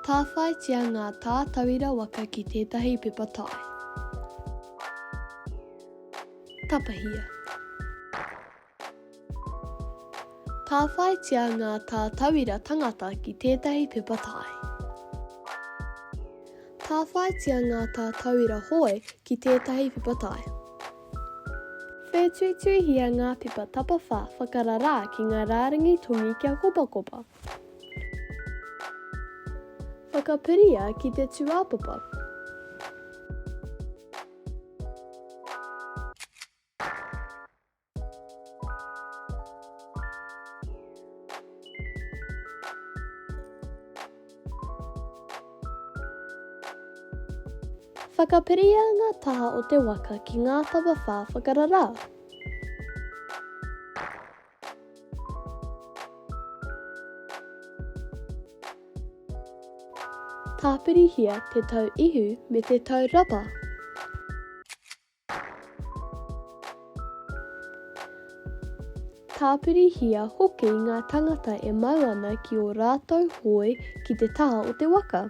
Tāwhaitia ngā tātauira waka ki tētahi pepa tae. Tapahia. Tāwhaitia ngā tātauira tangata ki tētahi pepa tae. Tāwhaitia ngā tātauira hoe ki tētahi pepa tae. Whētuituihia ngā pepa tapawhā whakararā ki ngā rārangi tongi kia kopakopa. Whakapiria ki te tūāpapa. Whakapiria ngā taha o te waka ki ngā tapawhā whakararā. Tāpirihia te tau ihu me te tau rapa. Tāpirihia hoki ngā tangata e mau ana ki ō rātou hoe ki te taha o te waka.